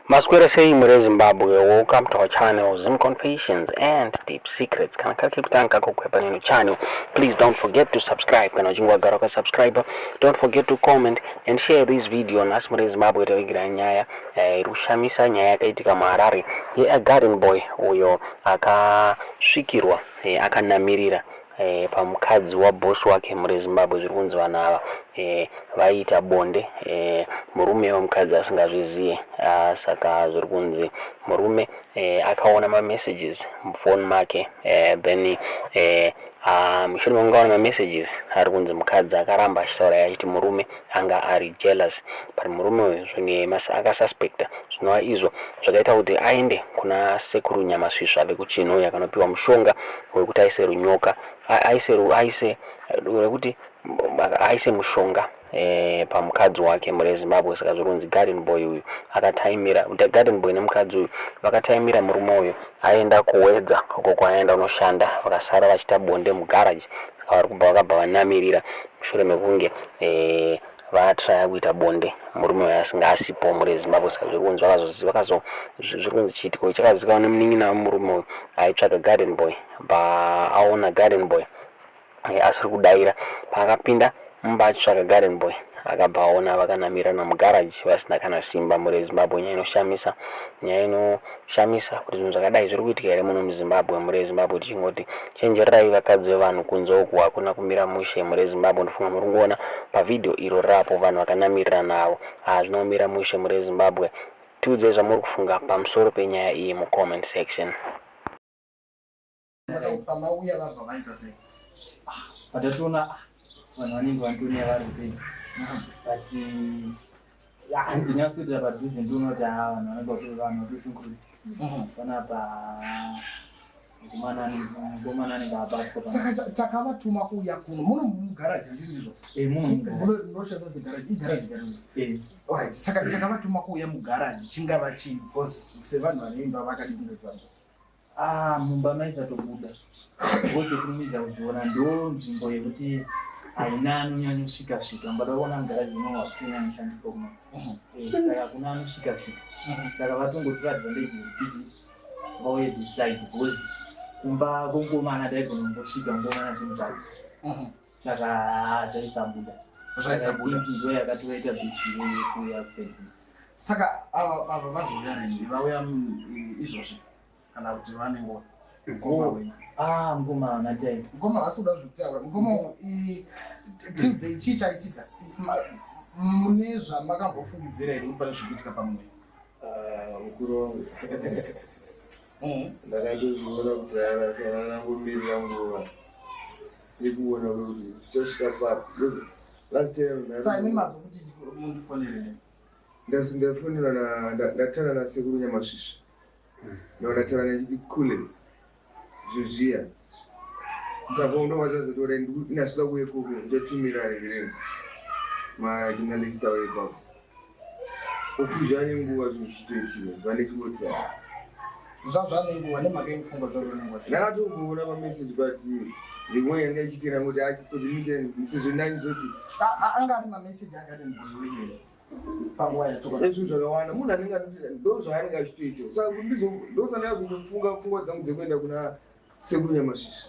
Maswera sei muri Zimbabwe, welcome to our channel, Zim Confessions and Deep Secrets. Kana kari kekutanga kokwe panino channel, please don't forget to subscribe. Kana uchinge wagara ukasubscribe, don't forget to comment and share this video. Nhasi muri Zimbabwe tavigira nyaya iri kushamisa, nyaya yakaitika muHarare yeagarden boy uyo akasvikirwa akanamirira pamukadzi wabosi wake. Muri Zimbabwe, zviri kunzi vanhu ava vaiita bonde murume wemukadzi asingazviziye. Saka zviri kunzi murume akaona mamessages mufoni make, then mushure mekunge aona mamessages, ari kunzi mukadzi akaramba achitaura achiti murume anga ari jealous, but murume uyu zvine akasuspecta, zvinova izvo zvakaita kuti aende kuna Sekuru Nyamasvisva vekuChinhoyi akanopiwa mushonga wekuti aise runyoka, aise rekuti aise mushonga pamukadzi wake. Muri Zimbabwe, saka zviri kunzi garden boy uyu akataimira, garden boy nemukadzi uyu vakataimira murume uyu aenda kuwedza uko kwaaenda kunoshanda, vakasara vachiita bonde mugaraji. Saka vari kubva vakabva vanamirira mushure mekunge vatraya kuita bonde murume uyu asinga asipo. Muri Zimbabwe, saka zviri kunzi vakazo zviri kunzi chiitiko chakazivikanwa nemunin'ina wemurume uyu aitsvaga garden boy. Paaona garden boy asiri kudaira, paakapinda mumba achitsvaga garden boy, akabva aona vakanamirana mugaraji vasina kana simba. Muri Zimbabwe, nyaya inoshamisa, nyaya inoshamisa kuti zvinhu zvakadai zviri kuitika here muno muZimbabwe. Muri Zimbabwe, tichingoti chenjererai vakadzi vevanhu, kunze uku hakuna kumira mushe. Muri Zimbabwe, ndofunga muri kuona pavhidhiyo iro rapo vanhu vakanamirira navo, hazvina kumira mushe. Muri Zimbabwe, tiudzei zvamuri kufunga pamusoro penyaya iyi mucomment section. Pamauya vabva vaita sei? Patatoona vanhu vanenge vantonia vari upenyu, but handinyatsoitira padhuze, ndioona kuti ha, vanhu vanenge vanhu vatoshungurudzika panapa. Mukomana anenge abatwa. Saka takavatuma kuuya kuno, muno mugaraji, handizvo? Muno. Munoshandisa segaraji, igaraji garino? Alright, saka takavatuma kuuya mugaraji chingava chii? Because sevanhu vanoimba vakadi kunge vanhu Ah, mumba maisatobuda wotokurumidza kuzviona. Ndo nzvimbo yekuti haina anonyanyosvika svika. Mbada kuona mugaraji uno wakusonyanyoshandiswa kuno. Saka hakuna anosvika svika, saka vatongotora advantage yekuti vauye this side, because kumba kwemukomana taigona kungosvika mukomana chimutsvaka, saka zvaisabuda. Zvaisabuda. Ndo yakatoita best yekuuya kuside. Saka ava vazouya rini? Vauya izvozvi kana kuti vane nguva? Mukoma wenyu? Ah, mukoma haana time. Mukoma vasi kuda zvekutaura. Mukoma, tiudzei chii chaitika. Mune zvamakambofungidzira here kuti pane zviri kuitika pamwe? Ah, mukuru wangu, ndakatozviona kudhara, saka ndangomirira nguva yekuona kuti zvichasvika papi. Last time Saka imi mazokuti mundifonere? Ndafonera, ndataura naSekuru Nyamasvisva, ndo ndataura nechiti kule zvinhu zviya, saka ndovachazotora ndasuda kuuya ikoko, ndichatumira reverend majournalist avo ipapo. Ofizva nenguva zvinhu zvichitoitika, vane chingoti Zvazvane nguva nemhaka yekufunga zvazvane nguva. Ndakatomboona mameseji, but the way yanga ichiitira ngoti achikodimite sezvo ndangizoti Anga ari mameseji akati mboiwekere panguva yacho? Ezvinhu zvakawanda munhu anenge anotoita, ndo zvaanenge achitoita, saka ndosandakazotofunga pfungwa dzangu dzekuenda kuna Sekuru Nyamasvisva.